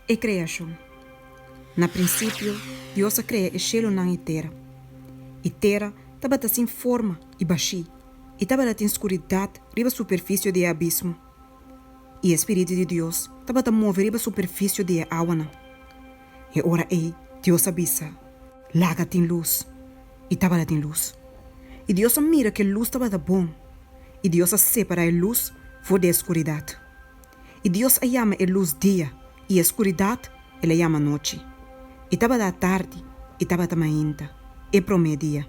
E Kreashon. Na prinsipio, Dios a krea e shelunan i tera. I tera tabata sin forma i bashí, i tabata tin skuridat riba superfisio di e abismo. I e Spiritu di Dios tabata move riba superfisio di e awanan. E ora ei Dios a bisa, Laga tin lus. I tabata tin lus. I Dios a mira ku e lus tabata bon, i Dios a separá e lus for di e skuridat. I Dios a yama e lus dia, i e skuridat el a yama nochi. I tabata atardi, i tabata mainta, e promé dia.